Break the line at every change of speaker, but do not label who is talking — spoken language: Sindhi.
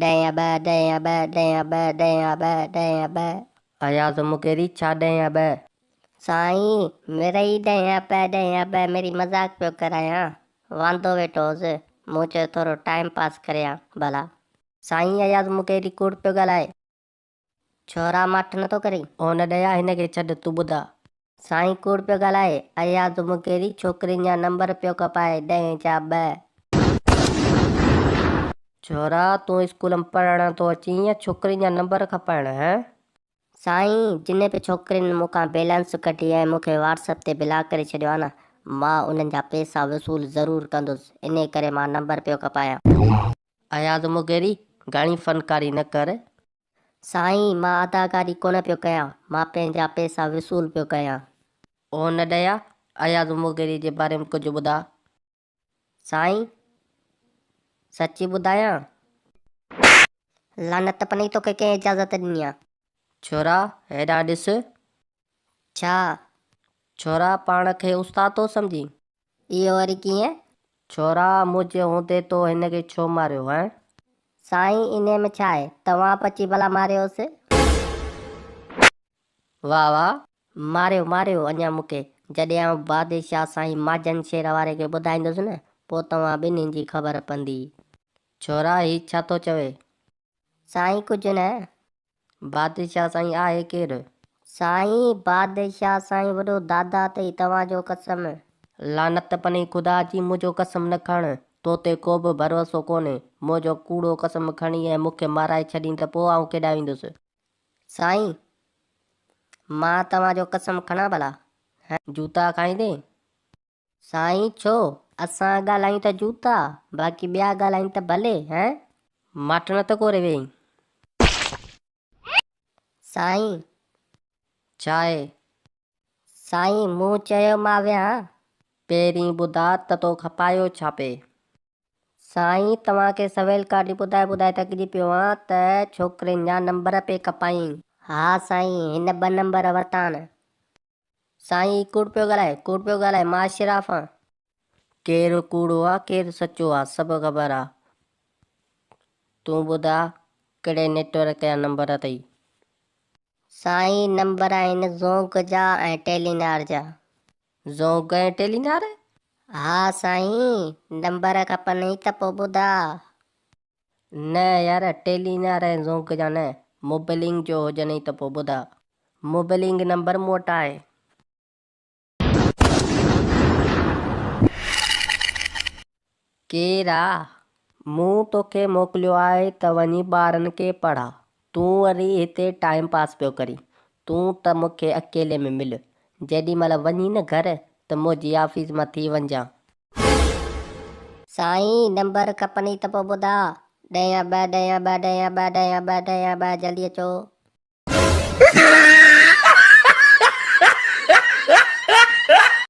ڏهين يا ٻه، ڏهين يا ٻه، ڏهين يا ٻه، ڏهين يا ٻه، ڏهين يا ٻه.
اياز مغيري ڇا ڏهين يا ٻه؟
سائين مڙئي ڏهين يا ٻه، ڏهين يا ٻه مڙئي مذاق پيو ڪرايان. واندو ويٺو هوس، مون چيو ٿورو ٽائيم پاس ڪريان ڀلا.
سائين اياز مغيري ڪوڙ پيو ڳالهائي.
ڇورا ماٺ نٿو ڪرين؟
او نه ڏيا هن کي ڇڏ تون ٻڌاء.
سائين ڪوڙ پيو ڳالهائي. اياز مغيري ڇوڪرين جا نمبر پيو کپائي ڏهين جا ٻه.
ڇورا تون اسڪول م پڙهڻ ٿو اچين يا ڇوڪرين جا نمبر کپائڻ هين؟
سائين جنھن به ڇوڪرين مون کان بيلنس ڪڍي ۽ مون کي واٽس اپ تي بلاڪ ڪري ڇڏيو آ نه مان انھن جا پيسا وصول ضرور ڪندس انھي ڪري مان نمبر پيو کپايان.
اياز مغيري گهڻي فنڪاري نه ڪر.
سائين مان اداڪاري ڪونه پيو ڪيان مان پنهنجا پيسا وصول پيو ڪيان.
او نه ڏيا، اياز مغيري جي باري ۾ ڪجهه ٻڌاء.
سائين سچي ٻڌايان؟ لعنت پنئي توکي ڪنهن اجازت ڏني آ.
ڇورا هيڏانهن ڏس.
ڇا؟
ڇورا پاڻ کي استاد ٿو سمجهين؟
اهو وري ڪيئن؟
ڇورا منهنجي هوندي تو هن کي ڇو ماريو هين؟
سائين انهي ۾ ڇا آهي؟ توهان به اچي ڀلا ماريوس.
واه واه.
ماريو ماريو اڃا مون کي. جڏهن آئون بادشاهه سائين ماجن شير واري کي ٻڌائيندس نه پوء توهان ٻنهين جي خبر پوندي.
ڇورا هي ڇا ٿو چوي؟
سائين ڪجهه نه.
بادشاهه سائين آهي ڪير؟
سائين بادشاهه سائين وڏو دادا اٿئي توهان جو قسم.
لعنت پني خدا جي منهنجو قسم نه کڻ، تو تي ڪو به ڀروسو ڪونهي، منهنجو ڪوڙو قسم کڻي ۽ مون کي مارائي ڇڏين ته پوء آئون ڪيڏانهن ويندس؟
سائين مان توهان جو قسم کڻان ڀلا؟
جوتا کائيندين؟
سائين ڇو؟ اسان ڳالهايون ته جوتا، باقي ٻيا ڳالهائين ته ڀلي، هين؟
ماٺ نه ته ڪوري ويهين.
سائين!
ڇا آهي؟
سائين مون چيو مان ويهان.
پهرين ٻڌاء ته تو کپايو ڇا پئي؟
سائين توهان کي سويل ڪاڍي ٻڌائي ٻڌائي ٿڪجي پيو آهيان ته ڇوڪرين جا نمبر پئي کپايائين. ها سائين هن ٻه نمبر ورتا آهن.
سائين هي ڪوڙ پيو ڳالهائي، ڪوڙ پيو ڳالهائي، مان اشراف آن. ڪير ڪوڙو آ ڪير سچو آ سڀ خبر آ. تون ٻڌاء ڪهڙي نيٽ ورڪ جا نمبر اٿئي.
سائين نمبر آهن زونگ جا ۽ ٽيلينار جا.
زونگ ۽ ٽيلينار؟
ها سائين نمبر کپنئي ته پو ٻڌاء.
نه يار ٽيلينار ۽ زونگ جا نه، موبلنگ جو هجنئي ته پو ٻڌاء. موبلنگ نمبر مون وٽ آهي. ڪير آ؟ مون توکي موڪليو آهي ته وڃي ٻارن کي پڙهاء. تون وري هتي ٽائيم پاس پيو ڪرين. تون ته مون کي اڪيلي ۾ مل. جيڏي مهل وڃين نه گهر ته منهنجي آفيس مان ٿي وڃجان.
سائين نمبر کپنئي ته پوء ٻڌاء. ڏهين يا ٻه، ڏهين يا ٻه، ڏهين يا ٻه، ڏهين يا ٻه، ڏهين يا ٻه، جلدي اچو.